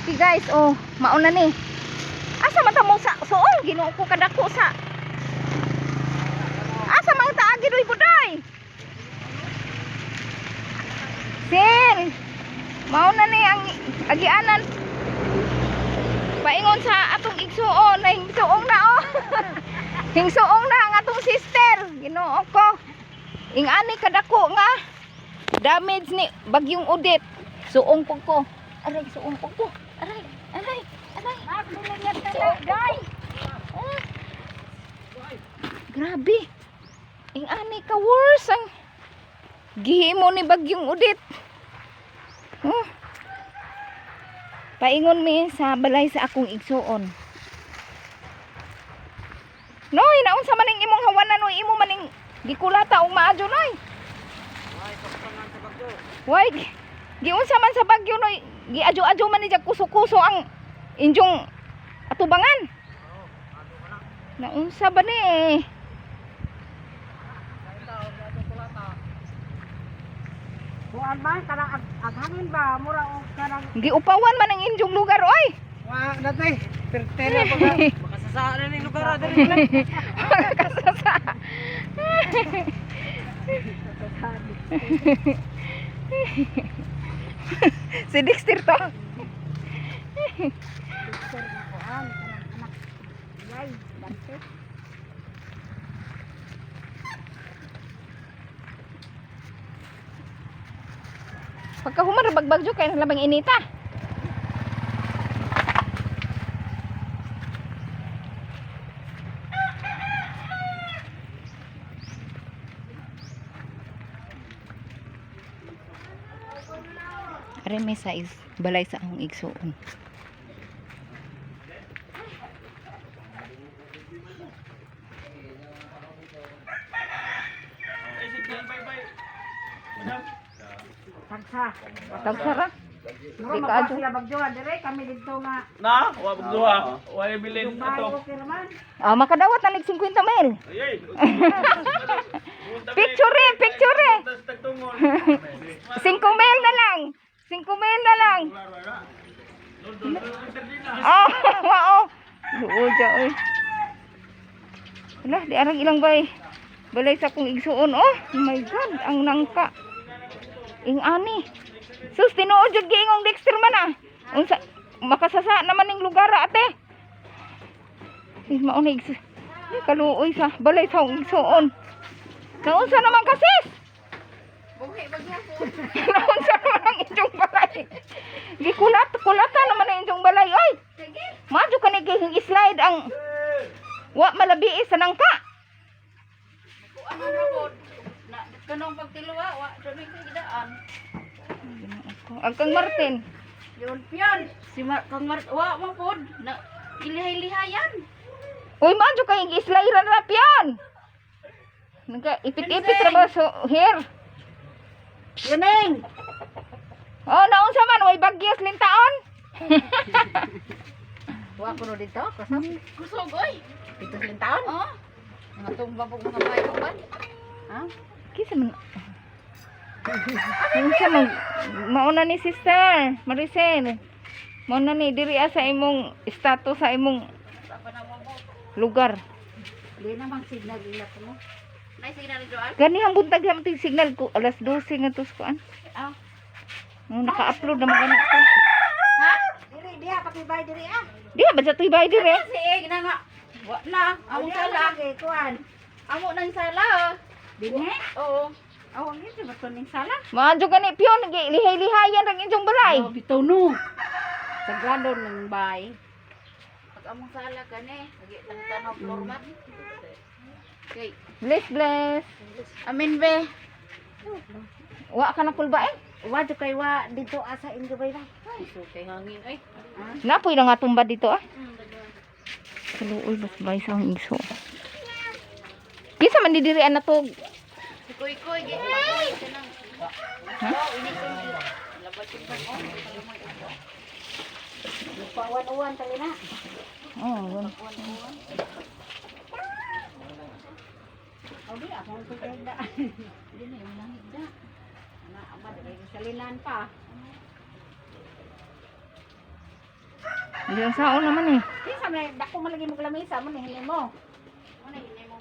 Okay guys, oh, mauna ni. Asa man ta mo sa suong, Ginoo ko, kadako sa. Asa man ta agi doy, buday? Sir, mauna ni ang agianan. Paingon sa atong igsuon, na hingsuong na oh. Hingsuong na ang atong sister. Ginoo ko. Ingani kadako nga damage ni Bagyong Odette. Suong po ko. Aray, suong po ko. Aray, aray, aray. Suong po ko. Ah. Grabe. Ingani ka worse ang gihimo ni Bagyong Odette. Oh. Paingon mi sa balay sa akong igsuon. Noy, naunsa man ning imong hawanan, noy, imo man ning gikulata og maadyo, noy. Way, giunsa man sa bagyo, noy, giadyo-adyo man ni jag kuso-kuso ang inyong atubangan. Naunsa ba ni? Kuan ba kanang ag hangin ba mura og kanang Giupawan man ang inyong lugar, oy. Wa na tay. Pertela pa ka. Makasasaan na ning lugar diri. Kasasa. Si Dexter to. Sir na kuan kanang anak. Yay, dante. Pagka human bagbagyo kay labang inita. Are may sa is balay sa akong igsuon. Tagsa. Tagsara. Mura Di ka makuha adyo. sila bagyoan dire kami didto nga. Na, wa duha. Wa bilin Dubai ato. okay raman. Ah, makadawat na nig 50 mil. Ay ay. Picture eh, picture eh. 5 mil na lang. 5 mil na lang. Oh, oo. Luod ja oy. Wala, di arang ilang bay. Balay sa akong igsuon. Oh, my God, ang nangka. Ing ani. Sus, tinuod jud giingong Dexter man ah. Unsa makasasa naman ning lugar ah, ate. Eh, mao na ay, kaluoy sa balay sa akong igsuon. Naunsa naman ka, sis? Naunsa naman ang inyong balay? Gikulat, kulata naman ang inyong balay, oy. Madyo ka ni kay slide ang wa malabi sa nangka. Ano na po? Na, kanong pagtiluwa, wa, doon yung kagidaan. Ang kang Martin. Yun, piyan. Si Mar kang Mar wa, man po. Na, ilihay-lihayan. Uy, madyo kay slide ra piyan. Nagka ipit-ipit ra ba so here. Yuning. Oh, naunsa man way bagyos lintaon? Wa ko no dito kusog. Kusog, oy. Dito sa taon. Oh. Mga tumba po mga bayo ba? Ha? Kinsa man? Unsa man mauna ni Sister Maricel? Mauna ni diri ah sa imong status sa imong lugar. Di na mang signal ila ko mo. Nay, sige na ni Joan. Ganihang buntag lang ito yung signal ko alas 12 nga tos kuan. Ah. Oh, naka-upload naman gani ko. Ha? Diri diha pakibay diri ah. Di ba sa tuy bay dire? Si eh, gina nga. Wa na. Among Diri sala. lagi kuan. Amo nang sala. Oh. Dinhi. Oo. Aw ang ito ba ning sala? Maadyo gani piyon lihay-lihayan rang inyong balay. Oh, bitaw no. Sagrado ng bay. Pag among sala kani, lagi lang tanaw floor mat. Okay. Bless, bless. Amin be. Wa ka na kulba eh. Wa jud kay wa dito asa inyo bay ba. So kay hangin ay. Napoy na nga tumba dito ah. Kaluoy bas bay sa akong igso. Kinsa man didiri na to? Si Kuy Kuy gi kanang. Ha? Oh, ini kung labad yung bag oh. Nagpawan-uwan tali na. Oh, Aw di ako pagda. Di na yung langit da. Ana ama diri salinan pa. Hindi ang saon naman eh. Kinsa man dako man lagi mo lamisa mo ni mo. Ano yun mo?